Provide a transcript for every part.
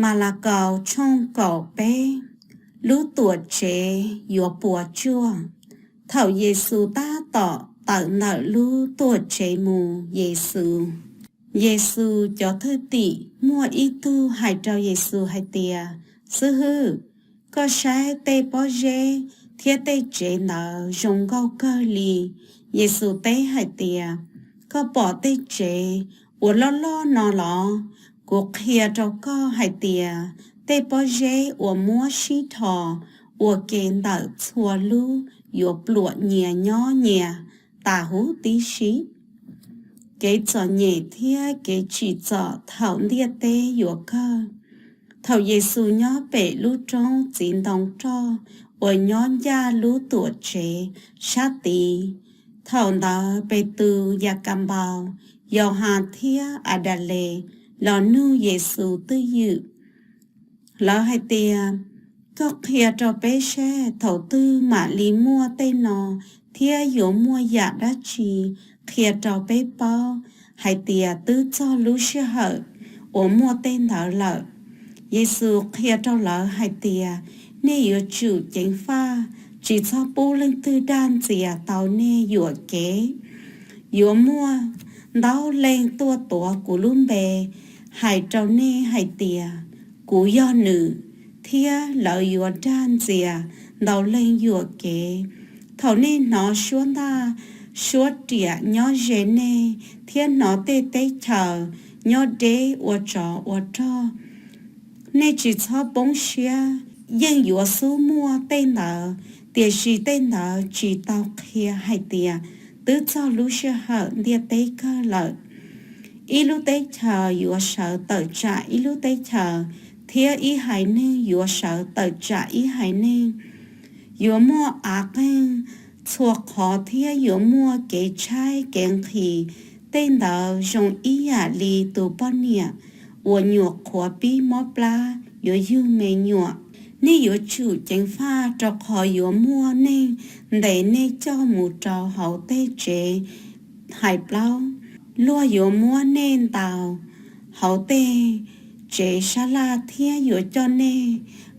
Malakaus tshooj kaum peb. Lub Tuam Tsev yuav puas tsuaj. Thaum Yexus tab tom tawm ntawm lub Tuam Tsev mus, Yexus Yexus cov thwj tim muaj ib tug hais rau Yexus hais tias, Xib hwb, koj saib tej pob zeb thiab tej tsev ntawd zoo nkauj kawg li. Yexus teb hais tias, Koj pom tej tsev uas loj loj no los? Kuv qhia rau koj hais tias, tej pob zeb uas muab sib dhos ua ke ntawm txhua lub yuav pluam nyias nyob nyias tas huv tib si. Kev txom nyem thiab kev tsim txom thaum ntiaj teb yuav kawg. Thaum Yexus nyob pem lub roob txiv ntoo roj uas nyob ncaj lub Tuam Tsev sab tid, thaum ntawd Petus, Yakanpaus, Yauhas thiab Adales los nug Yexus twj ywm. Lawv hais tias, Koj qhia rau peb seb thaum twg mam li muaj tej no, thiab yuav muaj yam dab tsi qhia rau peb paub hais tias twb txog lub sij hawm uas muaj tej ntawd lawm? Yexus qhia rau lawv hais tias, Nej yuav tsum ceev faj, tsis txhob pub leej twg dag ntxias tau nej yuam kev. Yuav muaj ntau leej tuaj tuav kuv lub npe hais rau nej hais tias, Kuv yog nws, thiab lawv yuav dag ntxias ntau leej yuam kev. Thaum nej hnov suab ntaj suab riam nyob ze nej thiab hnov tej teb chaws nyob deb ua tsov ua rog, nej tsis txhob poob siab. Yeej yuav xub muaj tej ntawd, tiam sis tej ntawd tsis tau qhia hais tias twb txog lub sij hawm ntiaj teb kawg lawm. Ib lub teb chaws yuav sawv tawm tsam ib lub teb chaws, thiab ib haiv neeg yuav sawv tawm tsam ib haiv neeg. Yuav muaj av qeeg txhua qhov thiab yuav muaj kev tshaib kev nqhis. Tej ntawd zoo ib yam li tus poj niam uas nyuam qhuav pib mob plab yuav yug me nyuam. Nej yuav tsum ceev faj, rau qhov yuav muaj neeg ntes nej coj mus rau hauv tej tsev hais plaub. Luag yuav muab nej ntaus hauv tej tsev sab laj thiab yuav coj nej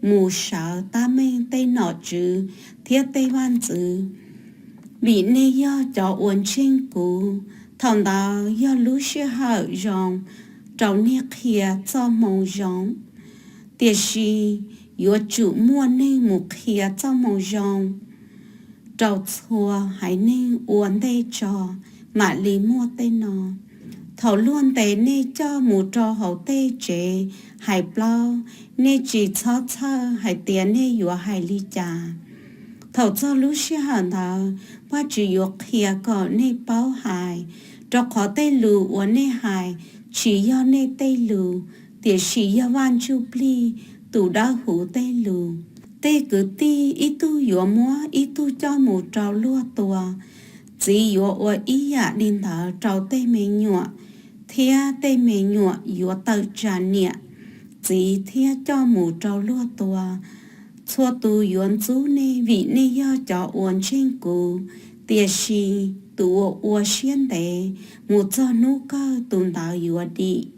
mus sawv tab meeg tej nom tswv thiab tej vaj ntxwv, vim nej yog cov uas ntseeg kuv. Thaum ntawd yog lub sij hawm zoo rau nej qhia txoj moo zoo, tiam sis yuav tsum muaj neeg mus qhia txoj moo zoo rau txhua haiv neeg ua ntej tso, mam li muaj tej no. Thaum luag ntes nej coj mus rau hauv tej tsev hais plaub, nej tsis txhob txhawj hais tias nej yuav hais li cas. Thaum txog lub sij hawm ntawd, Vajtswv yuav qhia kom nej paub hais, rau qhov tej lus uas nej hais tsis yog nej tej lus, tiam sis yog Vaj Ntsujplig tus Dawbhuv tej lus. Tej kwv tij, ib tug yuav muab ib tug coj mus rau luag tua. Txiv yuav ua ib yam li ntawd rau tej me nyuam, thiab tej me nyuam yuav tawm tsam niam, txiv thiab coj mus rau luag tua. Txhua tus yuav ntxub nej vim nej yog cov uas ntseeg kuv, tiam sis tus uas ua siab ntev mus txog hnub kawg, tus ntawd yuav dim.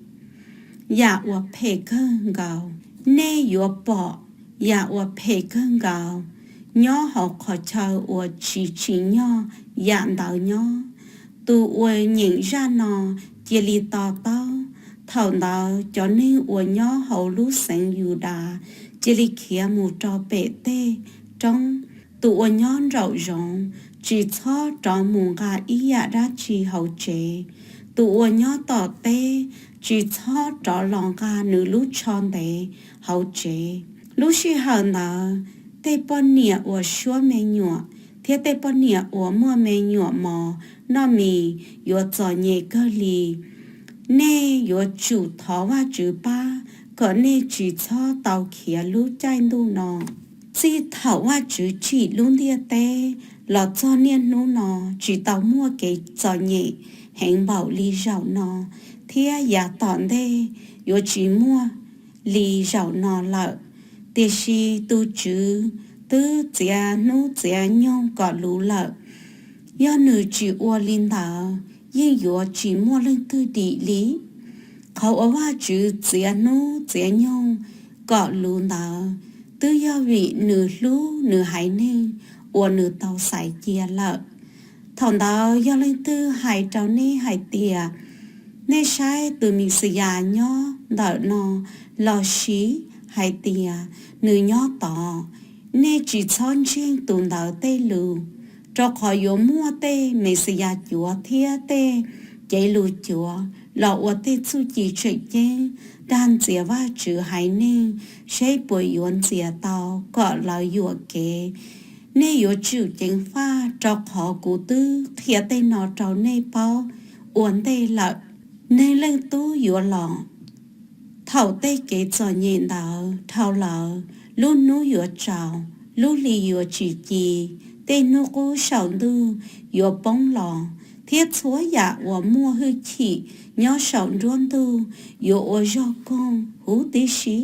Yam uas phem kawg nkaus. Nej yuav pom yam uas phem kawg nkaus nyob hauv qhov chaw uas tsis tsim nyog yam ntawd nyob. Tus uas nyeem zaj no, cia li to taub. Thaum ntawd cov neeg uas nyob hauv lub xeev Yudas cia li khiav mus rau pem tej roob. Tus uas nyob nraum zoov, tsis txhob rov mus nqa ib yam dab tsi hauv tsev. Tus uas nyob tom teb, tsis txhob rov los nqa nws lub tsho ntev hauv tsev. Lub sij hawm ntawd, tej poj niam uas suab me nyuam thiab tej poj niam uas muaj me nyuam mos noj mis yuav txom nyem kawg li. Nej yuav tsum thov Vajtswv pab kom nej tsis txhob tau khiav lub caij ntuj no. Txij thaum Vajtswv tsim lub ntiaj teb los txog niaj hnub no, tsis tau muaj kev txom nyem heev npaum li zaum no, thiab yav tom ntej yuav tsis muaj li zaum no lawm. Tiam sis tus Tswv twb txiav hnub txiav nyoog kom luv lawm. Yog nws tsis ua li ntawd, yeej yuav tsis muaj leej twg dim li. Qhov uas Vajtswv txiav hnub txiav nyoog kom lus ntawd twb yog vim nws hlub nws haiv neeg uas nws tau xaiv cia lawm. Thaum ntawd yog leej twg hais rau nej hais tias, nej saib tus Mexiyas nyob ntawm no, lossis hais tias, nws nyob tod, nej tsis txhob ntseeg tus ntawd tej lus. Rau qhov yuav muaj tej Mexiyas cuav thiab tej cev lus cuav los ua tej txuj ci tseem ceeb dag ntxias Vajtswv haiv neeg seb puas yuav ntxias tau kom lawv yuam kev. Nej yuav tsum ceev faj, rau qhov kuv twb qhia tej no rau nej paub ua ntej lawm. Neeg Leej Tub yuav los. Thaum tej kev txom nyem ntawd dhau lawm, lub hnub yuav tsaus, lub hli yuav tsis ci, tej hnub qub saum ntuj yuav poob los, thiab txhua yam uas muaj hwj chim nyob saum nruab ntug yuav ua zog koog huv tib si.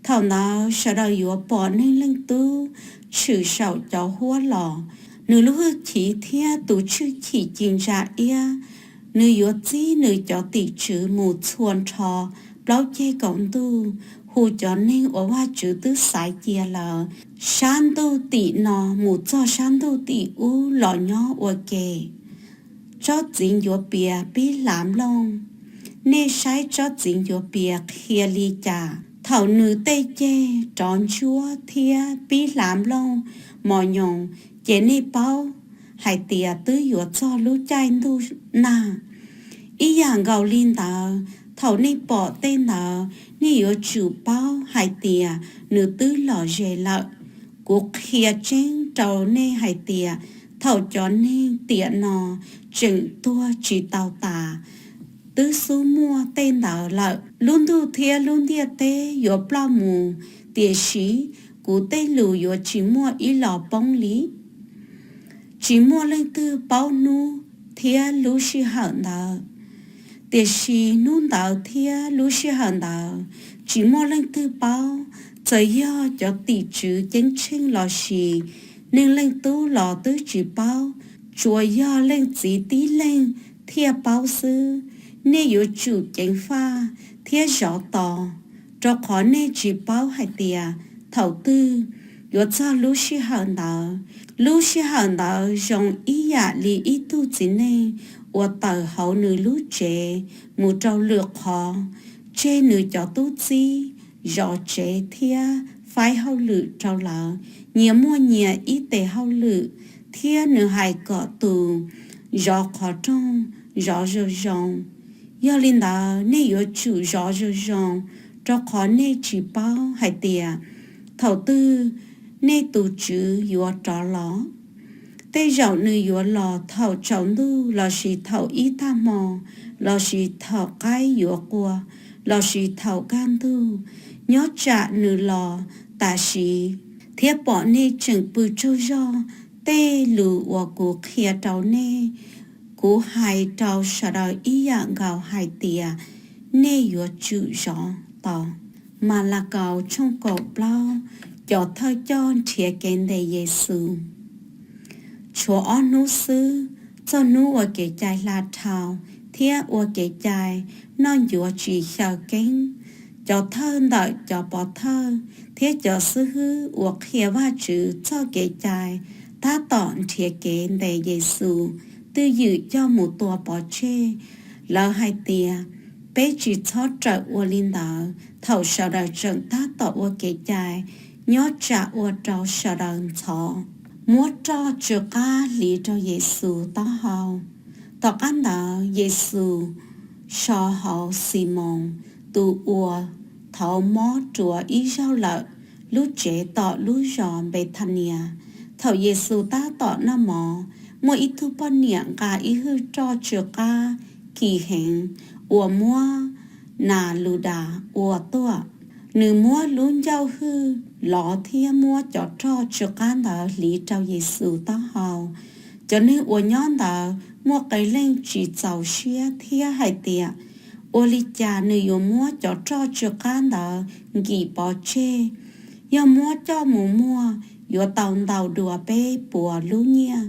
Thaum ntawd sawv daws yuav pom Neeg Leej Tub tshwm saum cov huab los, nws lub hwj chim thiab tus tshwj chim ci ntsa iab. Nws yuav txib nws cov tim tswv mus txhua nrho plaub ceg kaum ntuj, hu cov neeg uas Vajtswv twb xaiv cia lawm sab ntuj tim no mus txog sab ntuj tim ub los nyob ua ke. Tsob txiv ncuav pias pib hlav nplooj. Nej saib tsob txiv ncuav pias qhia li cas. Thaum nws tej ceg rov ntsuab thiab pib hlav nplooj mos nyoos, ces nej paub hais tias twb yuav txog lub caij ntuj nag. Ib yam nkaus li ntawd, thaum nej pom tej ntawd, nej yuav tsum paub hais tias nws twb lom zem lawm. Kuv qhia tseeb rau nej hais tias, thaum cov neeg tiam no tseem tuag tsis tau tas, twb xub muaj tej ntawd lawm. Lub ntuj thiab lub ntiaj teb yuav ploj mus, tiam sis kuv tej lus yuav tsis muaj ib los poob li. Tsis muaj leej twg paub hnub thiab lub sij hawm ntawd, tiam sis hnub ntawd thiab lub sij hawm ntawd tsis muaj leej twg paub, txawm yog cov tim tswv ceeb tsheej lossis Neeg Leej Tub los twb tsis paub, tsuas yog Leej Txiv tib leeg thiaj paub xwb. Nej yuav tsum ceev faj thiab zov tos, rau qhov nej tsis paub hais tias thaum twg yuav txog lub sij hawm ntawd. Lub sij hawm ntawd zoo ib yam li ib tug txiv neej uas tawm hauv nws lub tsev mus rau lwm qhov, tseg nws cov tub txib zov tsev thiab faib hauj lwm rau lawv, nyias muaj nyias ib tes hauj lwm, thiab nws hais kom tus zov qhov rooj zov zoo zoo. Yog li ntawd, nej yuav tsum zov zoo zoo, rau qhov nej tsis paub hais tias thaum twg nej tus Tswv yuav rov los. Tej zaum nws yuav los thaum tsaus ntuj lossis thaum ib tag hmo lossis thaum qaib yuav qua lossis thaum kaj ntug, nyob tsam nws los tam sim, thiab pom nej tseem pw tsaug zog. Tej lus uas kuv qhia rau nej, kuv hais rau sawv daws ib yam nkaus hais tias nej yuav tsum zov tos. Malakaus tshooj kaum plaub. Cov thawj coj nrhiav kev ntes Yexus. Tshuav ob hnub xwb, txog hnub ua Kev cai Hla Dhau thiab ua Kev cai Noj Ncuav Tsis Xyaw Keeb, cov thawj ntawm cov pov thawj thiab cov xib hwb uas qhia Vajtswv txoj Kev cai tab tom nrhiav kev ntes Yexus twj ywm coj mus tua pov tseg. Lawv hais tias, Peb tsis txhob rawm ua li ntawd thaum sawv daws tseem tab tom ua kev cai, nyob tsam ua rau sawv daws ntxhov. Muab roj tsw qab hliv rau Yexus taub hau. Tom qab ntawd Yexus so hauv Ximoos tus uas thaud mob ruas ib zaug lawm lub tsev tom lub zos Npethanis. Thaum Yexus tab tom noj mov, muaj ib tug poj niam nqa ib hwj roj tsw qab kim heev uas muab nas lus das ua tuaj. Nws muab lub ncauj hwj lov thiab muab cov roj tsw qab ntawd hliv rau Yexus taub hau. Cov neeg uas nyob ntawd muaj qee leej tsis txaus siab thiab hais tias, Ua li cas nws yuav muab cov roj tsw qab ntawd nkim pov tseg? Yog muab coj mus muag, yuav tau ntau dua peb puas lub nyiaj,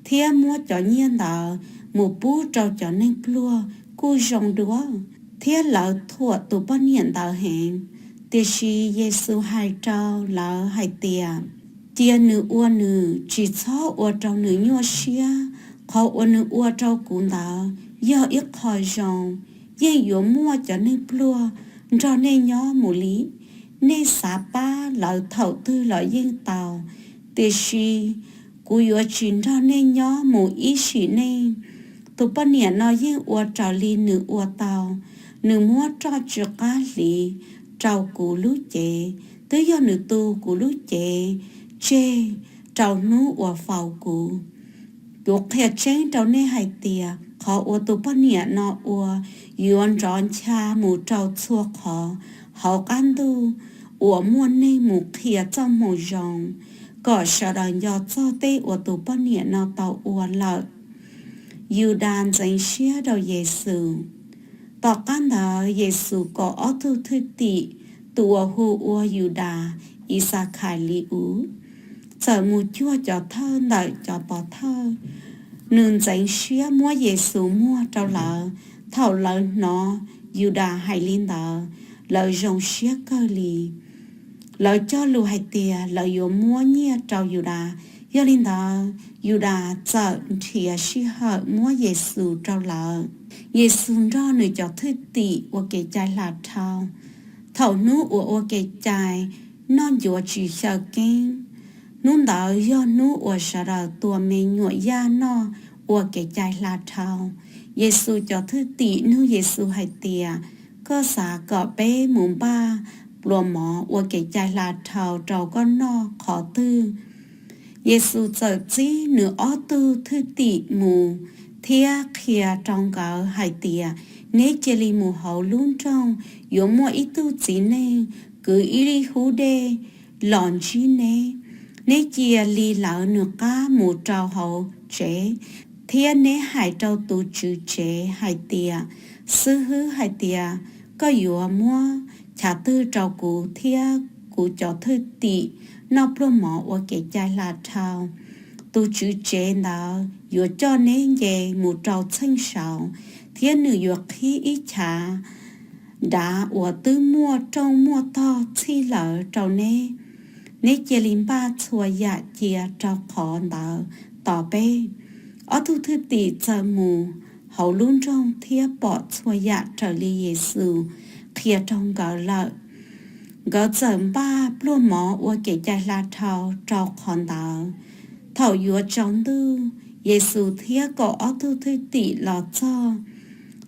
thiab muab cov nyiaj ntawd mus pub rau cov neeg pluag kuj zoo dua. Thiab lawv thuam tus poj niam ntawd heev. Tiam sis Yexus hais rau lawv hais tias, Cia nws ua nws, tsis txhob ua rau nws nyuaj siab. Qhov uas nws ua rau kuv ntawd yog ib qho zoo. Yeej yuav muaj cov neeg pluag nrog nej nyob mus li. Nej xav pab lawv thaum twg los yeej tau, tiam sis kuv yuav tsis nrog nej nyob mus ib sim neej. Tus poj niam no yeej ua raws li nws ua tau. Nws muab roj tsw qab hliv rau kuv lub cev, twb yog nws tu kuv lub cev tseg rau hnub uas faus kuv. Kuv qhia tseeb rau nej hais tias, qhov uas tus poj niam no ua yuav nrov ncha mus rau txhua qhov hauv qab ntuj uas muaj neeg mus qhia txoj moo zoo, kom sawv daws nco txog tej uas tus poj niam no tau ua lawm. Yudas ntxeev siab rau Yexus. Tom qab ntawd Yexus kom ob tug thwj tim, tus uas hu ua Yudas Ixakhali-us, txawm mus cuag cov thawj ntawm cov pov thawj. Nws ntxeev siab muab Yexus muag rau lawv. Thaum lawv hnov Yudas hais li ntawd, lawv zoo siab kawg li. Lawv cog lus hais tias lawv yuav muab nyiaj rau Yudas. Yog li ntawd, Yudas txawm nrhiav sij hawm muab Yexus rau lawv. Yexus nrog nws cov thwj tim ua kev cai hla dhau. Thaum hnub uas ua kev cai noj ncuav tsis xyaw keeb, hnub ntawd yog hnub uas sawv daws tua me nyuam yaj noj ua kev cai hla dhau. Yexus cov thwj tim nug Yexus hais tias, Koj xav kom peb mus npaj pluas mov ua kev cai hla dhau rau koj noj qhov twg? Yexus txawm txib nws ob tug thwj tim mus thiab qhia rau nkawd hais tias, Neb cia li mus hauv lub nroog, yuav muaj ib tug txiv neej kwv ib lub hub dej los ntsib neb. Neb cia li lawv nws qab mus rau hauv tsev, thiab neb hais rau tus tswv tsev hais tias, Xib hwb hais tias koj yuav muab chav twg rau kuv thiab kuv cov thwj tim noj pluas mov ua kev cai hla dhau? Tus tswv tsev ntawd yuav coj neb nce mus rau txheej saud, thiab nws yuav qhib ib chav dav uas twb muaj rooj muaj tog txhij lawm rau neb. Neb cia li npaj txhua yam cia rau qhov ntawd tos peb. Ob tug thwj tim txawm mus hauv lub nroog thiab pom txhua yam raws li Yexus qhia rau nkawd lawm. Nkawd txawm npaj pluas mov ua kev cai hla dhau rau qhov ntawd. Thaum yuav tsaus ntuj, Yexus thiab kaum ob tug thwj tim los txog.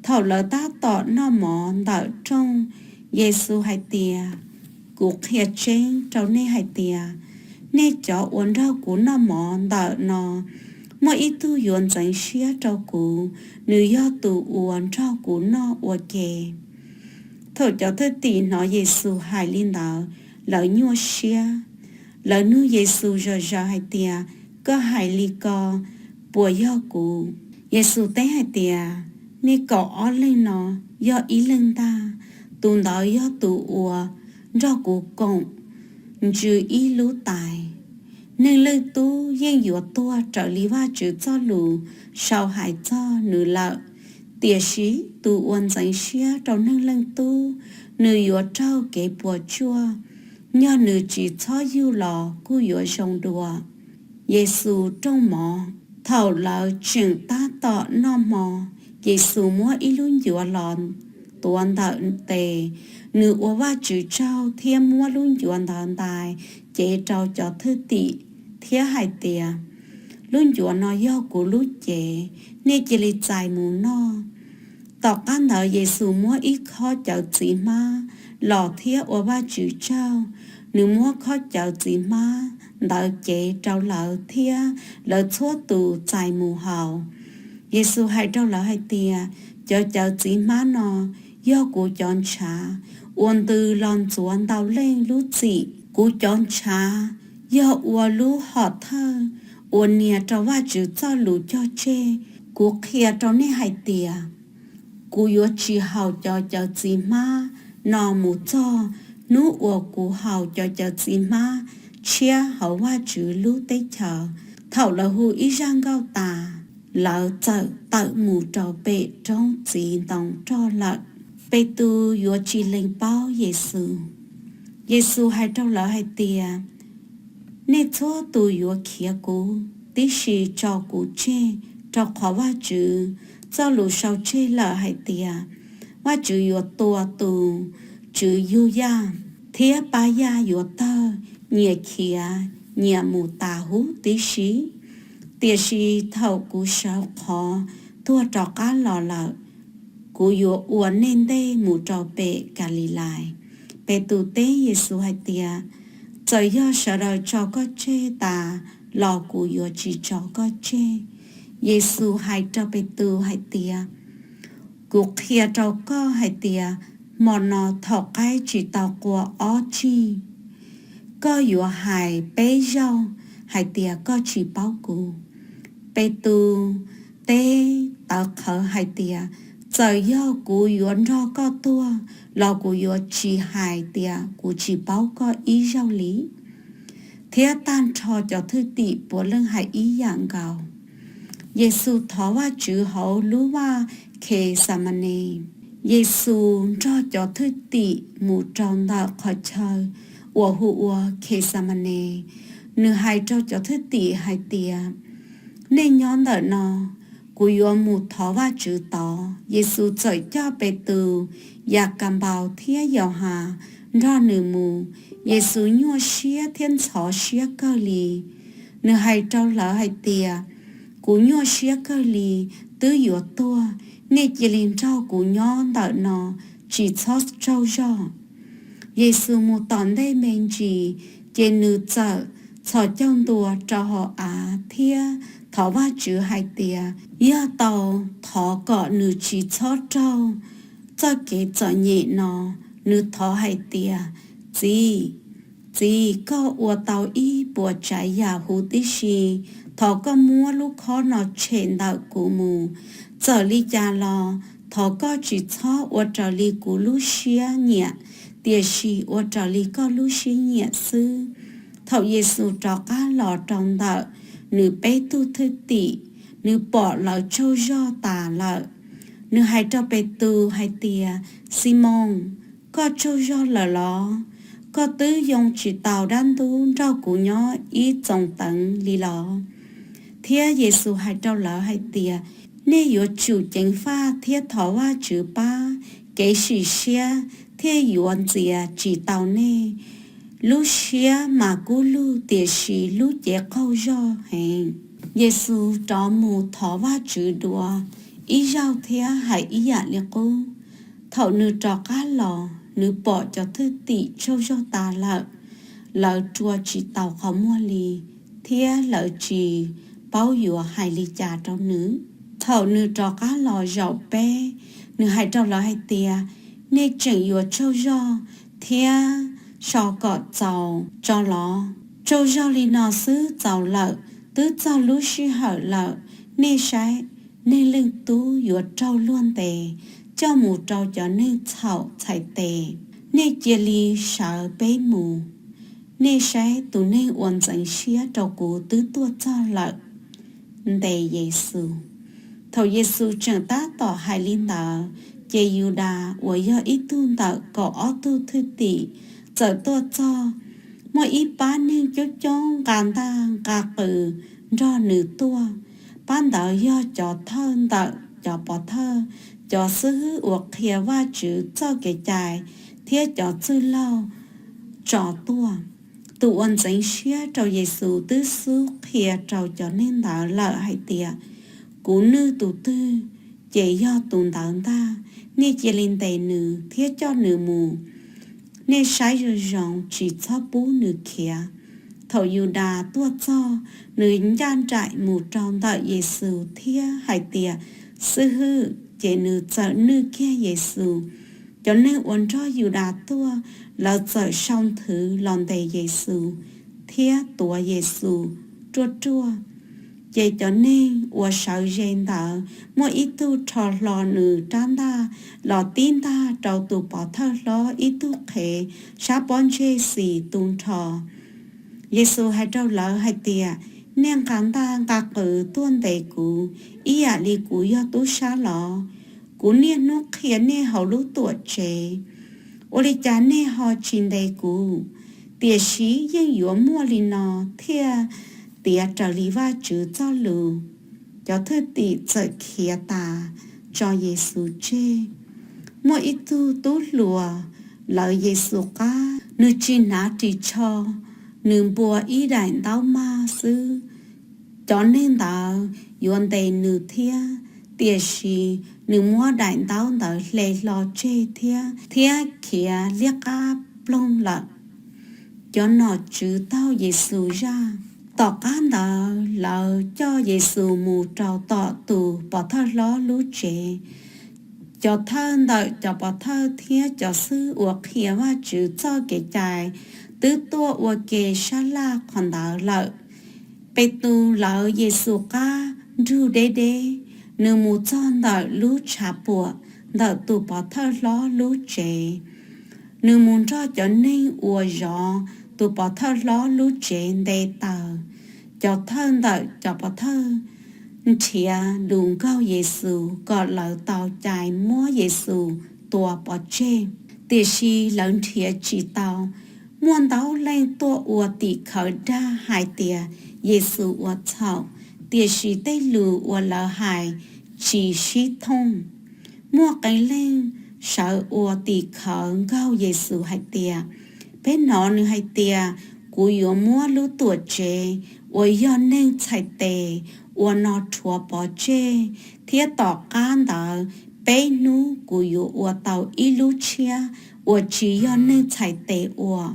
Thaum lawv tab tom noj mov ntawm rooj, Yexus hais tias, Kuv qhia tseeb rau nej hais tias, nej cov uas nrog kuv noj mov ntawm no, muaj ib tug yuav ntxeev siab rau kuv, nws yog tus uas nrog kuv noj ua ke. Thaum cov thwj tim hnov Yexus hais li ntawd, lawv nyuaj siab. Lawv nug Yexus zom zaws hais tias, Koj hais li ko puas yog kuv? Yexus teb hais tias, Nej kaum ob leeg no yog ib leeg ntag. Tus ntawd yog tus uas nrog kuv koom ntsw ib lub tais. Neeg Leej Tub yeej yuav tuag raws li Vajtswv txoj lus sau hais txog nws lawm. Tiam sis tus uas ntxeev siab rau Neeg Leej Tub, nws yuav raug kev puas tsuaj, yog nws tsis txhob yug los kuj yuav zoo dua. Yexus rooj mov. Thaum lawv tseem tab tom noj hmo, Yexus muab ib lub ncuav los tuav ntawm tes, nws ua Vajtswv tsaug thiab muab lub ncuav ntawd ntais cev rau cov thwj tim thiab hais tias, Lub ncuav no yog kuv lub cev, nej cia li txais mus noj. Tom qab ntawd Yexus muab ib khob cawv txiv hmab los thiab ua Vajtswv tsaug. Nws muab khob cawv txiv hmab ntawd cev rau lawv thiab lawv txhua tus txais mus haus. Yexus hais rau lawv hais tias, Cov cawv txiv hmab no yog kuv cov ntshav uas ntws los ntxuav ntau leej lub txim. Kuv cov ntshav yog ua lub hom thawj uas nias rau Vajtswv txoj lus cog tseg. Kuv qhia rau nej hais tias, kuv yuav tsis haus cov cawv txiv hmab no mus txog hnub uas kuv haus cov cawv txiv hmab tshiab hauv Vajtswv lub Teb chaws. Thaum lawv hu ib zaj nkauj tas, lawv txawm tawm mus rau pem roob txiv ntoo roj lawm. Petus yuav tsis lees paub Yexus. Yexus hais rau lawv hais tias, Nej txhua tus yuav khiav kuv, tab sis tso kuv tseg, rau qhov Vajtswv txoj lus sau tseg lawm hais tias, Vajtswv yuav tua tus tswv yug yaj, thiab pab yaj yuav tawg, nyias khiav nyias mus tas huv tib si. Tiam sis thaum kuv sawv qhov tuag rov qab los lawm, kuv yuav ua nej ntej mus rau pem Kalilais. Petus teb Yexus hais tias, Txawm yog sawv daws tso koj tseg tas los kuv yuav tsis tso koj tseg. Yexus hais rau Petus hais tias, Kuv qhia rau koj hais tias, hmo no thaum qaib tsis tau qua ob tsig, koj yuav hais peb zaug hais tias koj tsis paub kuv. Petus teb tawv qhawv hais tias, Txawm yog kuv yuav nrog koj tuag los kuv yuav tsis hais tias kuv tsis paub koj ib zaug li. Thiab tag nrho cov thwj tim puav leej hais ib yam nkaus. Yexus thov Vajtswv hauv lub vaj Khexamanes. Yexus nrog cov thwj tim mus rau ntawm qhov chaw uas hu ua Khexamanes. Nws hais rau cov thwj tim hais tias, Nej nyob ntawm no, kuv yuav mus thov Vajtswv tod. Yexus txawm coj Petus, Yakanpaus thiab Yauhas nrog nws mus. Yexus nyuaj siab thiab ntxhov siab kawg li. Nws hais rau lawv hais tias, Kuv nyuaj siab kawg li, twb yuav tuag. Nej cia li nrog kuv nyob ntawm no, tsis txhob tsaug zog. Yexus mus tom ntej me ntsis, ces nws txawm txhos caug ntua rau hauv av thiab thov Vajtswv hais tias, yog tau thov kom nws tsis txhob raug txoj kev txom nyem no, nws thov hais tias, Txiv, Txiv, koj ua tau ib puas tsav yam huv tib si, thov koj muab lub khob no tshem ntawm kuv mus. Txawm li cas los thov koj tsis txhob ua raws li kuv lub siab nyiam, tiam sis ua raws li koj lub siab nyiam xwb. Thaum Yexus rov qab los rau ntawm nws peb tug thwj tim, nws pom lawv tsaug zog tas lawm. Nws hais rau Petus hais tias, Ximoos, koj tsaug zog lawm los? Koj twb yoo tsis taus dab ntub nrog kuv nyob ib txoos teev li los? Thiab Yexus hais rau lawv hais tias, Nej yuav tsum ceev faj thiab thov Vajtswv pab, kev sim siab thiaj yuav ntxias tsis tau nej. Lub siab mas kub lug, tiam sis lub cev qaug zog heev. Yexus rov mus thov Vajtswv dua ib zaug thiab hais ib yam li qub. Thaum nws rov qab los, nws pom cov thwj tim tsaug zog tas lawm, lawv rua tsis taus qhov muag li, thiab lawv tsis paub yuav hais li cas rau nws. Thaum nws rov qab los zaum peb, nws hais rau lawv hais tias, Nej tseem yuav tsaug zog thiab so kom txaus tso los? Tsaug zog li no xwb txaus lawm, twb txog lub sij hawm lawm. Nej saib, Neeg Leej Tub yuav raug luag ntes coj mus rau cov neeg txhaum txhais tes. Nej cia li sawv peb mus. Nej saib, tus neeg uas ntxeev siab rau kuv twb tuaj txog lawm. Ntes Yexus. Thaum Yexus tseem tab tom hais li ntawd, ces Yudas uas yog ib tug ntawm kaum ob tug thwj tim txawm tuaj txog. Muaj ib pab neeg coob coob nqa ntaj nqa qws nrog nws tuaj. Pab ntawd yog cov thawj ntawm cov pov thawj, cov xib hwb uas qhia Vajtswv txoj kev cai, thiab cov txwj laug tso tuaj. Tus uas ntxeev siab rau Yexus twb xub qhia rau cov neeg ntawd lawm hais tias, Kuv nwj tus twg, ces yog tus ntawd ntag. Nej cia li ntes nws thiab coj nws mus. Nej saib zoo zoo tsis txhob pub nws khiav. Thaum Yudas tuaj txog, nws ncaj nraim mus rau ntawm Yexus thiab hais tias, Xib hwb, ces nws txawm nwj kiag Yexus. Cov neeg uas nrog Yudas tuaj, lawv txawm sau nthwv los ntes Yexus thiab tuav Yexus ruaj ruaj. Ces cov neeg uas sawv ze ntawd muaj ib tug rho hlo nws rab ntaj los tib ntaj rau tus pov thawj hlob ib tug qhev sab pob ntseg xis tu nrho. Yexus hais rau lawv hais tias, Nej nqa ntaj nqa qws tuaj ntes kuv ib yam li kuv yog tub sab los? Kuv niaj hnub qhia nej hauv lub tuam tsev, Ua li cas nej ho tsis ntes kuv? Tiam sis yeej yuav muaj li no thiaj tiav raws li Vajtswv txoj lus. Cov thwj tim txawm khiav tas, tso Yexus tseg. Muaj ib tug tub hluas lawv Yexus qab, nws tsis hnav ris tsho, nws npua ib daim ntaub mag xwb. Cov neeg ntawd yuav ntes nws thiab, tiam sis nws muab daim ntaub ntawd hle hlo tseg thiab, thiab khiav liab qab ploog lawm. Cov nom tswv taug Yexus zaj. Tom qab ntawd lawv coj Yexus mus rau tom tus pov thawj hlob lub tsev. Cov thawj ntawm cov pov thawj thiab cov xib hwb uas qhia Vajtswv txoj kev cai twb tuaj ua ke sab laj qhov ntawd lawm. Petus lawv Yexus qab nrug deb deb, nws mus txog ntawm lub tshav puam ntawm tus pov thawj hlob lub tsev. Nws mus nrog cov neeg uas zov tus pov thawj hlob lub tsev nte taws. Cov thawj ntawm cov pov thawj nrhiav lus nkaug Yexus kom lawv tau cai muab Yexus tua pov tseg, tiam sis lawv nrhiav tsis tau. Muaj ntau leej tuaj ua tim khawv dag hais tias Yexus ua txhaum, tiam sis tej lus uas lawv hais tsis sib thooj. Muaj qee leej sawv ua tim khawv nkaug Yexus hais tias, Peb hnov nws hais tias, Kuv yuav muab lub Tuamtsev uas yog neeg txhais tes ua no rhuav pov tseg, thiab tom qab ntawd peb hnub kuv yuav ua tau ib lub tshiab uas tsis yog neeg txhais tes ua.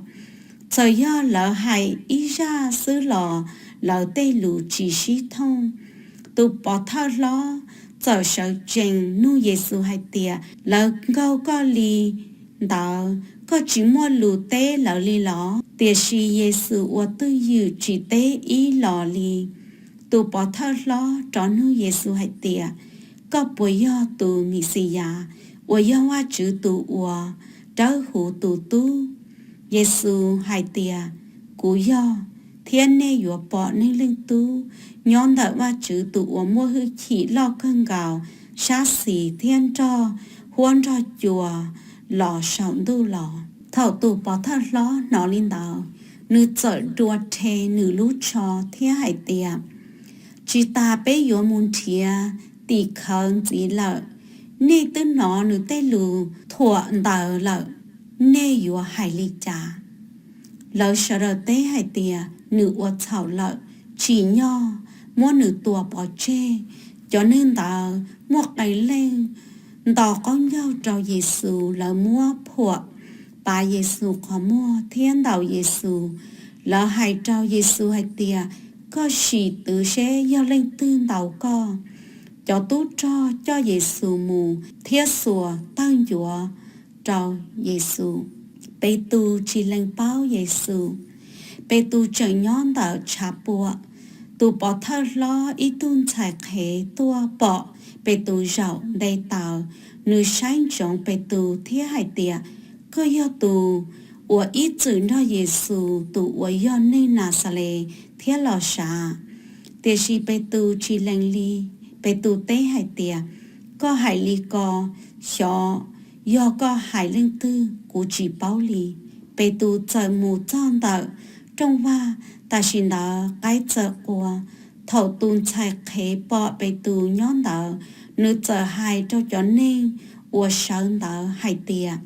Txawm yog lawv hais ib zaj xwb los lawv tej lus tsis sib thooj. Tus pov thawj hlob txawm sawv tsees nug Yexus hais tias, Lawv nkaug koj li ntawd, koj tsis muaj lus teb lawv li los? Tiam sis Yexus ua twj ywm tsis teb ib los li. Tus pov thawj hlob rov nug Yexus hais tias, Koj puas yog tus Mixiyas uas yog Vajtswv tus uas dawb huv tus Tub? Yexus hais tias, Kuv yog, thiab nej yuav pom Neeg Leej Tub nyob ntawm Vajtswv tus uas muaj hwj chim loj kawg nkaus sab xis thiab nrog huab nrog cua los saum ntuj los. Thaum tus pov thawj hlob hnov li ntawd, nws txawm dua rhe nws lub tsho thiab hais tias, Tsis tas peb yuav mus nrhiav tim khawv ntxiv lawm. Nej twb hnov nws tej lus thuam ntawd lawm, nej yuav hais li cas? Lawv sawv daws teb hais tias, Nws ua txhaum lawm, tsim nyog muab nws tua pov tseg. Cov neeg ntawd muaj qee leej nto qaub ncaug rau Yexus, lawv muab phuam pav Yexus qhov muag thiab ntaus Yexus. Lawv hais rau Yexus hais tias, Koj sim twv seb yog leej twg ntaus koj. Cov tub rog coj Yexus mus thiab xuas tawg ncuav rau Yexus. Petus tsis lees paub Yexus. Petus tseem nyob ntawm tshav puam. Tus pov thawj hlob ib tug ntxhais qhev tuaj pom Petus zaum nte taws, nws saib ntsoov Petus thiab hais tias, Koj yog tus uas ib txwm nrog Yexus tus uas yog neeg Naxales thiab los sav. Tiam sis Petus tsis lees li. Petus teb hais tias, Koj hais li ko, xyov yog koj hais leej twg, kuv tsis paub li. Petus txawm mus txog ntawm rooj vag, tam sim ntawd qaib txawm qua. Thaum tus ntxhais qhev pom Petus nyob ntawd, nws txawm hais rau cov neeg uas sawv ntawd hais tias,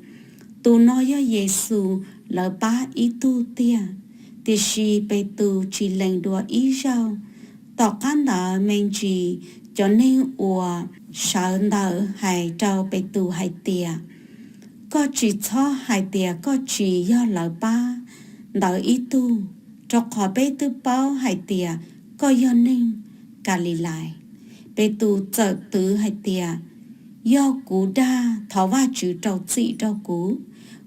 Tus no yog Yexus lawv pab ib tug tiag. Tiam sis Petus tsis lees dua ib zaug. Tom qab ntawd me ntsis cov neeg uas sawv ntawd hais rau Petus hais tias, Koj tsis txhob hais tias koj tsis yog lawv pab ntawd ib tug, rau qhov peb twb paub hais tias koj yog neeg Kalilais. Petus txawm twv hais tias, Yog kuv dag, thov Vajtswv rau txim rau kuv.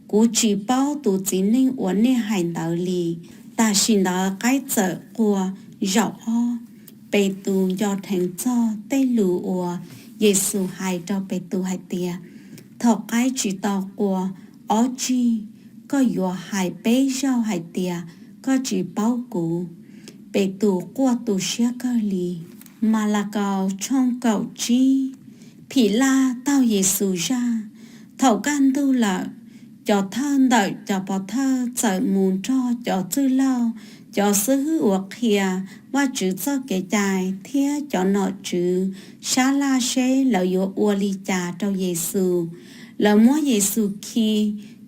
Kuv tsis paub tus txiv neej uas nej hais ntawd li. Tam sim ntawd qaib txawm qua zaum ob. Petus nco dheev txog tej lus uas Yexus hais rau Petus hais tias, Thaum qaib tsis tau qua ob tsig, koj yuav hais peb zaug hais tias koj tsis paub kuv. Petus quaj tu siab kawg li. Malakaus tshooj kaum tsib. Philaj taug Yexus zaj. Thaum kaj ntug lawm, Cov thawj ntawm cov pov thawj txawm mus nrog cov txwj laug, cov xib hwb uas qhia Vajtswv txoj Kev cai, thiab cov nom tswv sab laj seb lawv yuav ua li cas rau Yexus. Lawv muab Yexus khi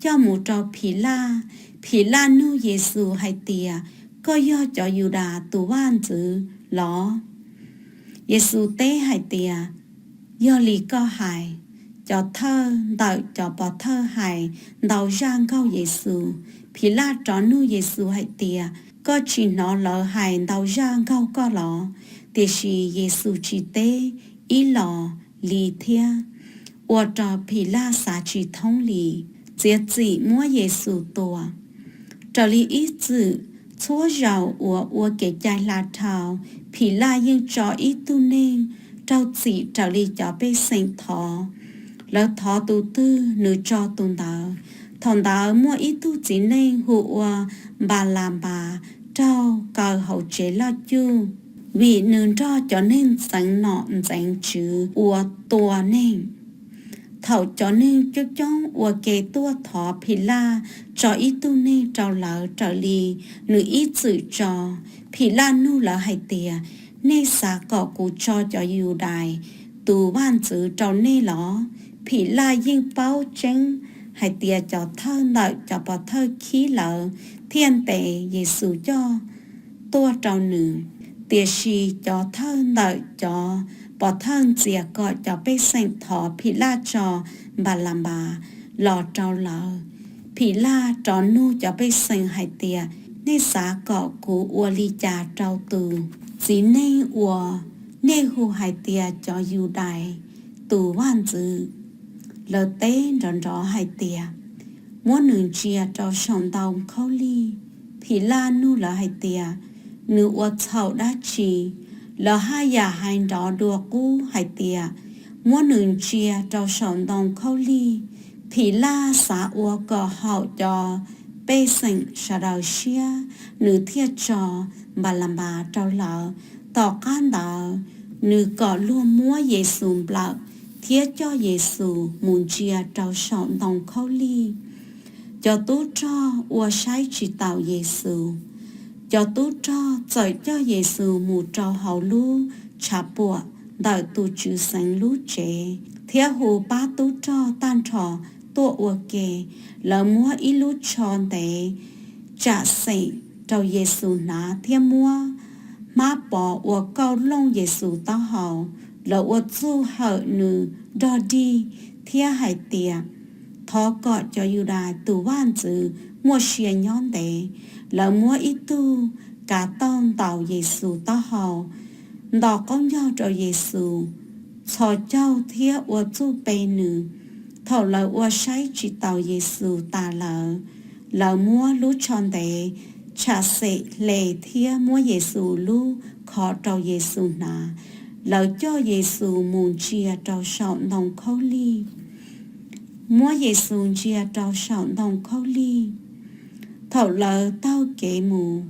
coj mus rau Philaj. Philaj nug Yexus hais tias, Koj yog cov Yudas tus vaj ntxwv los? Yexus teb hais tias, Yog li koj hais. Cov thawj ntawm cov pov thawj hais ntau zaj nkaug Yexus. Philaj rov nug Yexus hais tias, Koj tsis hnov lawv hais ntau zaj nkaug koj los? Tiam sis Yexus tsis teb ib los li thiab, ua rau Philaj xav tsis thoob li, txiav txim muab Yexus tua. Raws li ib txwm, txhua zaus uas ua Kev cai Hla Dhau, Philaj yeej tso ib tug neeg raug txim raws li cov pej xeem thov. Lawv thov tus twg, nws tso tus ntawd. Thaum ntawd muaj ib tug txiv neej hu ua Npalapas raug kaw hauv tsev loj cuj, vim nws nrog cov neeg ntxeev nom ntxeev tswv uas tua neeg. Thaum cov neeg coob coob ua ke tuaj thov Philaj tso ib tug neeg rau lawv raws li nws ib txwm tso, Philaj nug lawv hais tias, Nej xav kom kuv tso cov Yudais tus vaj ntxwv rau nej los? Philaj yeej paub tseeb hais tias cov thawj ntawm cov pov thawj khib lawv thiaj ntes Yexus coj tuaj rau nws. Tiam sis cov thawj ntawm cov pov thawj ntxias kom cov pej xeem thov Philaj tso Npalapas los rau lawv. Philaj rov nug cov pej xeem hais tias, Nej xav kom kuv ua li cas rau tus txiv neej uas nej hu hais tias cov Yudais tus vaj ntxwv? Lawv teb nrov nrov hais tias, Muab nws ntsia rau saum ntoo khaub lig. Philaj nug lawv hais tias, Nws ua txhaum dab tsi? Lawv haj yam hais nrov dua qub hais tias, Muab nws ntsia rau saum ntoo khaub lig. Philaj xav ua kom haum cov pej xeem sawv daws siab, nws thiaj tso Npalapas rau lawv. Tom qab ntawd, nws kom luag muab Yexus nplawm thiab coj Yexus mus ntsia rau saum ntoo khaub lig. Cov tub rog ua saib tsis taus Yexus. Cov tub rog txawm coj Yexus mus rau hauv lub tshav puam ntawm tus tswv xeev lub tsev thiab hu pab tub rog tag nrho tuaj ua ke. Lawv muab ib lub tsho ntev tsam xem rau Yexus hnav thiab muab hmab pos ua kauj looj Yexus taub hau. Lawv ua txuj hawm nws nrog dig thiab hais tias, Thov kom cov Yudais tus vaj ntxwv muaj sia nyob ntev. Lawv muab ib tug kav tauj ntaus Yexus taub hau, nto qaub ncaug rau Yexus, txhos caug thiab ua txuj pe nws. Thaum lawv ua saib tsis taus Yexus tas lawm, lawv muab lub tsho ntev tsham xem hle thiab muab Yexus lub khov rau Yexus hnav. Lawv coj Yexus mus ntsia rau saum ntoo khaub lig. Muab Yexus ntsia rau saum ntoo khaub lig. Thaum lawv taug kev mus,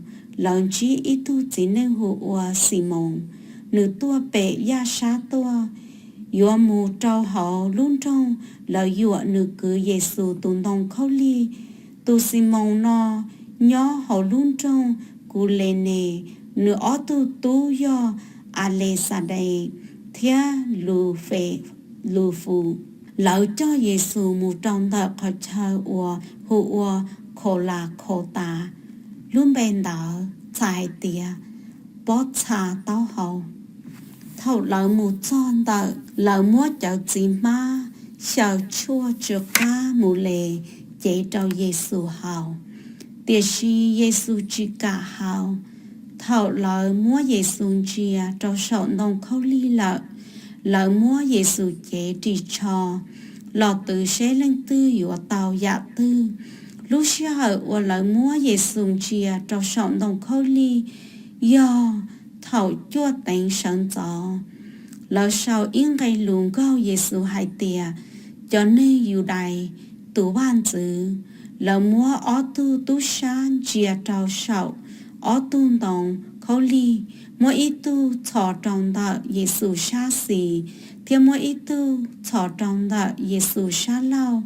lawv ntsib ib tug txiv neej hu ua Ximoos, nws tuaj pem yaj sab tuaj, yuav mus rau hauv lub nroog lawv yuam nws kwv Yexus tus ntoo khaub lig. Tus Ximoos no nyob hauv lub nroog Kulenes, nws ob tug tub yog Alexades thiab Lufes, Lufus. Lawv coj Yexus mus rau ntawm qhov chaw uas hu ua Khaulakhautas, lub npe ntawd txhais hais tias Pob txha taub hau. Thaum lawv mus txog ntawm, lawv muab cawv txiv hmab xyaw tshuaj tsw qab mus les cev rau Yexus haus, tiam sis Yexus tsis kam haus. Thaum lawv muab Yexus ntsia rau saum ntoo khaub lig lawm, lawv muab Yexus cev ris tsho los twv seb leej twg yuav tau yam twg. Lub sij hawm uas lawv muab Yexus ntsia rau saum ntoo khaub lig yog thaum cuaj teev sawv ntxov. Lawv sau ib nqe lus nkaug Yexus hais tias, Cov neeg Yudais tus Vaj ntxwv. Lawv muab ob tug tub sab ntsia rau saum ob tug ntoo khaub lig, muab ib tug txhos rau ntawm Yexus sab xis thiab muab ib tug txhos rau ntawm Yexus sab laug.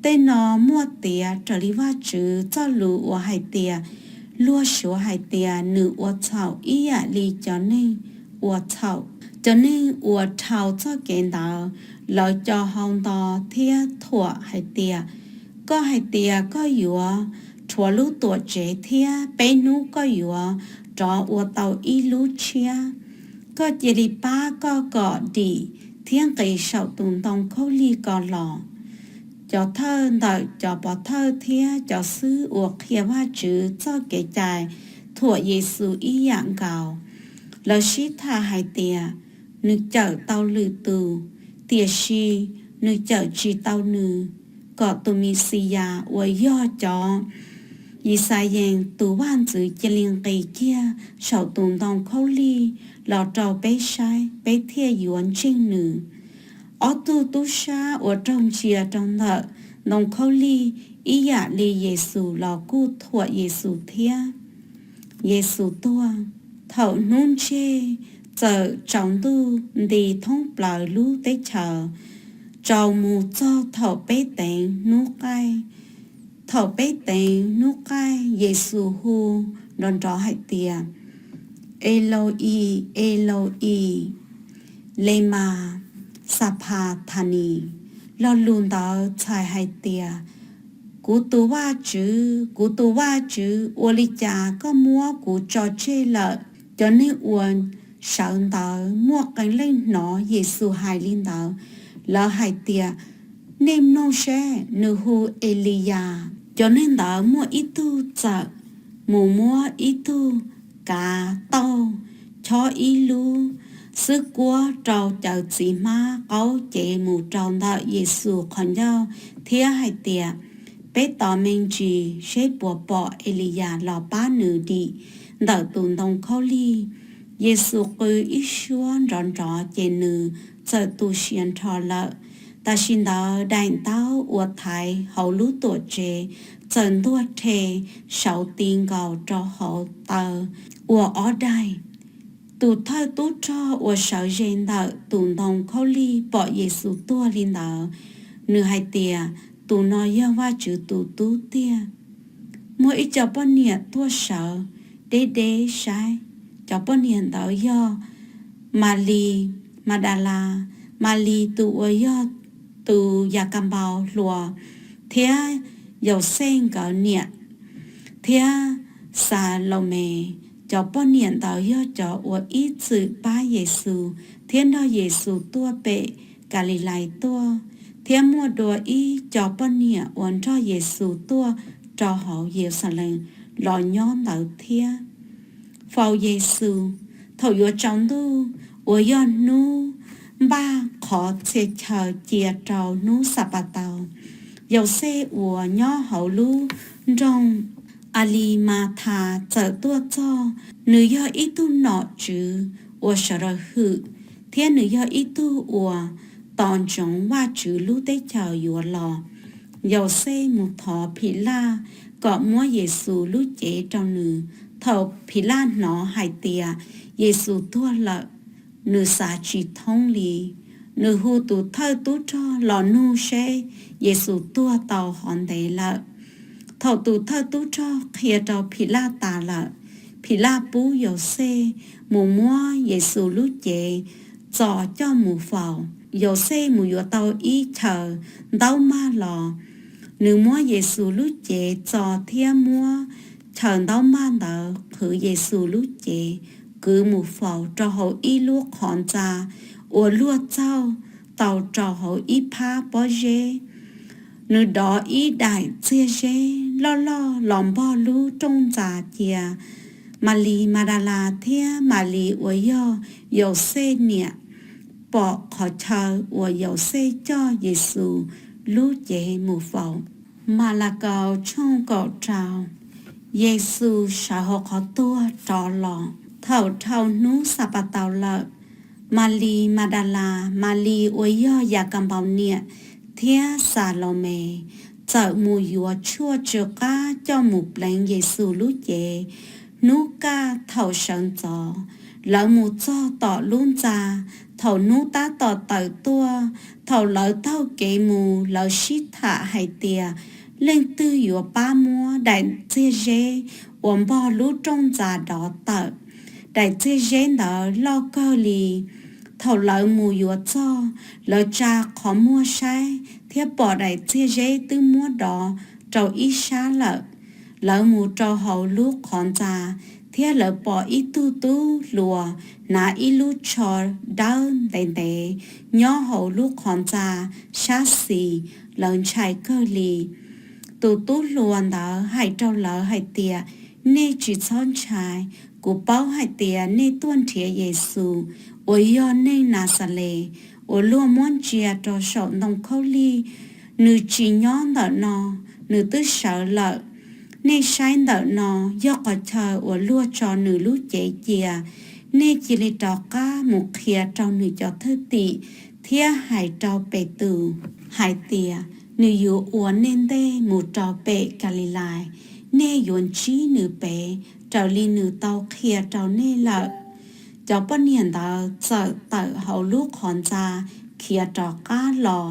Tej no muaj tiav raws li Vajtswv txoj lus uas hais tias, luag suav hais tias nws ua txhaum ib yam li cov neeg ua txhaum. Cov neeg uas dhau txoj kev ntawd, lawv co hau nto thiab thuam hais tias, koj hais tias koj yuav rhuav lub Tuamtsev thiab peb hnub koj yuav rov ua tau ib lub tshiab. Koj cia li pab koj kom dim thiab nqis saum tus ntoo khaub lig ko los. Cov thawj ntawm cov pov thawj thiab cov xib hwb uas qhia Vajtswv txoj kev cai thuam Yexus ib yam nkaus. Lawv sib tham hais tias, nws cawm tau lwm tus, tiam sis nws cawm tsis tau nws, kom tus Mexiyas uas yog cov Yixalayees tus vaj ntxwv cia li nqis kiag saum tus ntoo khaub lig los rau peb saib, peb thiaj yuav ntseeg nws. Ob tug tub sab uas raug ntsia rau ntawm ntoo khaub lig ib yam li Yexus los kuj thuam Yexus thiab. Yexus tuag. Thaum hnub ntseg, txawm tsaus ntuj nti thoob plaws lub teb chaws, tsaus mus txog thaum peb teev hnub qaij. Thaum peb teev hnub qaij, Yexus hu nrov nrov hais tias, Elau-is, Elau-is, lemas xaphathanis? Lo lus ntawd txhais hais tias, Kuv tus Vajtswv, kuv tus Vajtswv, ua li cas koj muab kuv tso tseg lawm? Cov neeg uas sawv ntawd muaj qee leej hnov Yexus hais li ntawd, lawv hais tias, Nej mloog seb, nws hu Eliyas. Cov neeg ntawd muaj ib tug txawm mus muab ib tug kav tauj chob ib lub xwb kuab rau cawv txiv hmab qaub cev mus rau ntawm Yexus qhov ncauj thiab hais tias, Peb tos me ntsis seb puas pom Eliyas los pab nws dim ntawm tus ntoo khaub lig. Yexus qw ib suab nrov nrov ces nws txawm tu siav nrho lawm. Tam sim ntawd daim ntaub uas thaiv hauv lub Tuamtsev txawm ntuag rhe saud ti nkaus rau hauv taw ua ob daim. Tus thawj tub rog uas sawv ze ntawm tus ntoo khaub lig pom Yexus tuag li ntawd, nws hais tias, Tus no yog Vajtswv tus Tub tiag. Muaj ib co poj niam tuaj sawv deb deb saib. Cov poj niam ntawd yog Malis Madalas, Malis tus uas yog tus Yakanpaus hluas thiab Yauxej nkawd niam, thiab Xalaumes. Cov poj niam ntawd yog cov uas ib txwm pab Yexus thiab nrog Yexus tuaj pem Kalilais tuaj, thiab muaj dua ib co poj niam uas nrog Yexus tuaj rau hauv Yeluxalees los nyob ntawd thiab. Faus Yexus. Thaum yuav tsaus ntuj uas yog hnub npaj qhov txhia chaw cia rau hnub Xanpataus, Yauxej uas nyob hauv lub nroog Alimathas txawm tuaj txog. Nws yog ib tug nom tswv uas sawv daws hwm, thiab nws yog ib tug uas tos ntsoov Vajtswv lub teb chaws yuav los. Yauxej mus thov Philaj kom muab Yexus lub cev rau nws. Thaum Philaj hnov hais tias Yexus tuag lawm, nws xav tsis thoob li. Nws hu tus thawj tub rog los nug seb Yexus tuag tau hov ntev lawm. Thaum tus thawj tub rog qhia rau Philaj tas lawm, Philaj pub Yauxej mus muab Yexus lub cev txo coj mus faus. Yauxej mus yuav tau ib chaws ntaub maj los. Nws muab Yexus lub cev txo thiab muab chaws ntaub maj ntawd qhwv Yexus lub cev, kwv mus faus rau hauv ib lub qhov ntxa uas luag txaug tau rau hauv ib phab pob zeb. Nws dov ib daim txiag zeb loj loj los npog lub rooj ntxa cia. Malis Madalas thiab Malis uas yog Yauxej niam pom qhov chaw uas Yauxej coj Yexus lub cev mus faus. Malakaus tshooj kaum rau. Yexus sawv hauv qhov tuag rov los. Thaum dhau hnub Xanpataus lawm, Malis Madalas, Malis uas yog Yakanpaus niam, thiab Xalaumes txawm mus yuav tshuaj tsw qab coj mus pleev Yexus lub cev. Hnub kaj thaum sawv ntxov, lawv mus txog tom lub ntxa Thaum hnub tab tom tawm tuaj, thaum lawv taug kev mus, lawv sib tham hais tias, Leej twg yuav pab muab daim txiag zeb uas npog lub rooj ntxa dov tawm? Daim txiag zeb ntawd loj kawg li. Thaum lawv mus yuav txog, lawv tsa qhov muag saib thiab pom daim txiag zeb twb muab dov rau ib sab lawm. Lawv mus rau hauv lub qhov ntxa, thiab lawv pom ib tug tub hluas hnav ib lub tsho dawb ntev ntev nyob hauv lub qhov ntxa sab xis. Lawv ntshai kawg li. Tus tub hluas ntawd hais rau lawv hais tias, Nej tsis txhob ntshai. Kuv paub hais tias nej tuaj nrhiav Yexus uas yog neeg Naxales, uas luag muab ntsia rau saum ntoo khaub lig. Nws tsis nyob ntawm no, nws twb sawv lawm. Nej saib ntawm no yog qhov chaw uas luag tso nws lub cev cia. Nej cia li rov qab mus qhia rau nws cov thwj tim thiab hais rau Petus hais tias, Nws yuav ua nej ntej mus rau pem Kalilais. Nej yuav ntsib nws ped raws li nws tau qhia rau nej lawm. Cov poj niam ntawd txawm tawm hauv lub qhov ntxa khiav rov qab los,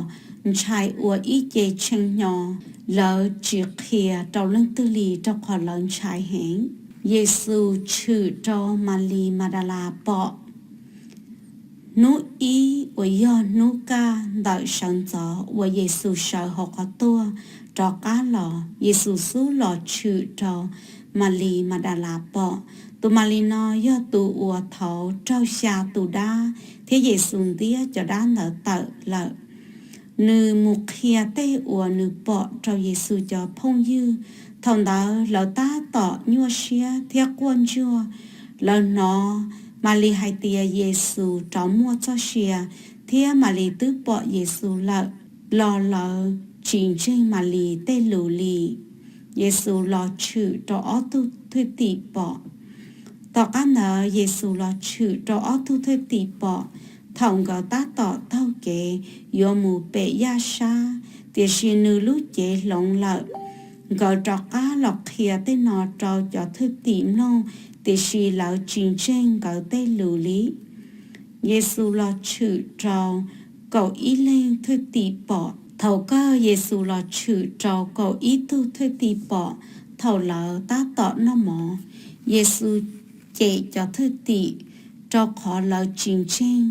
ntshai ua ib ce tshee hnyo. Lawv tsis qhia rau leej twg li, rau qhov lawv ntshai heev. Yexus tshwm rau Malis Madalas pom. Hnub ib uas yog hnub kaj ntawm sawv ntxov uas Yexus sawv hauv qhov tuag rov qab los, Yexus xub los tshwm rau Malis Madalas pom. Tus Malis no yog tus uas thaud raug xya tus dab thiab Yexus ntiab cov dab ntawd tawm lawm. Nws mus qhia tej uas nws pom rau Yexus cov phooj ywg. Thaum ntawd lawv tab tom nyuaj siab thiab quaj ntsuag. Lawv hnov Malis hais tias Yexus rov muaj txoj sia, thiab Malis twb pom Yexus lawm, los lawv tsis ntseeg Malis tej lus li. Yexus los tshwm rau ob tug thwj tim pom. Tom qab ntawd Yexus los tshwm rau ob tug thwj tim pom thaum nkawd tab tom taug kev yuav mus pem yaj sab, tiam sis nws lub cev hloov lawm. Nkawd rov qab los qhia tej no rau cov thwj tim mloog, tiam sis lawv tsis ntseeg nkawd tej lus li. Yexus los tshwm rau kaum ib leeg thwj tim pom. Thaum kawg Yexus los tshwm rau kaum ib tug thwj tim pom thaum lawv tab tom noj mov. Yexus cem cov thwj tim rau qhov lawv tsis ntseeg.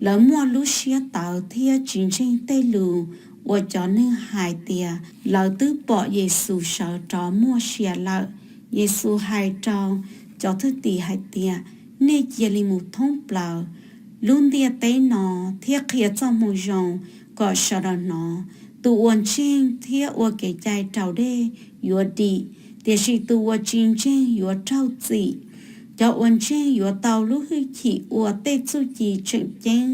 Lawv muaj lub siab tawv thiab tsis ntseeg tej lus uas cov neeg hais tias lawv twb pom Yexus sawv rov muaj sia lawm. Yexus hais rau cov thwj tim hais tias, Nej cia li mus thoob plaws lub ntiaj teb no thiab qhia txoj moo zoo kom sawv daws hnov. Tus uas ntseeg thiab ua kev cai raus dej yuav dim, tiam sis tus uas tsis ntseeg yuav raug txim. Cov uas ntseeg yuav tau lub hwj chim ua tej txuj ci tseem ceeb.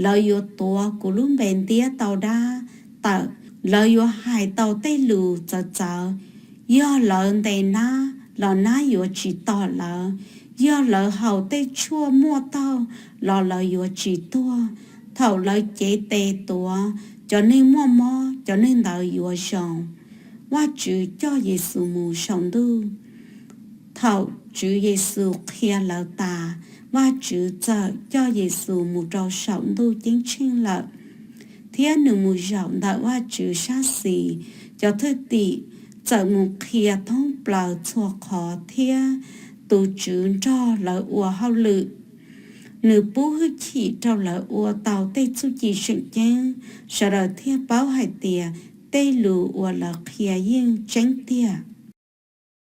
Lawv yuav tuav kuv lub npe ntiab tau dab tawm. Lawv yuav hais tau tej lus txawv txawv. Yog lawv ntes nab los nab yuav tsis tom lawv. Yog lawv haus tej tshuaj muaj taug los lawv yuav tsis tuag. Thaum lawv cev tes tuav cov neeg muaj mob, cov neeg ntawd yuav zoo. Vajtswv coj Yexus mus saum ntuj. Thaum Tswv Yexus qhia lawv tas, Vajtswv txawm coj Yexus mus rau saum ntuj ceeb tsheej lawm, thiab nws mus zaum ntawm Vajtswv sab xis. Cov thwj tim txawm mus qhia thoob plaws txhua qhov thiab tus Tswv nrog lawv ua hauj lwm. Nws pub hwj chim rau lawv ua tau tej txuj ci tseem ceeb, sawv daws thiaj paub hais tias tej lus uas lawv qhia yeej tseeb tiag.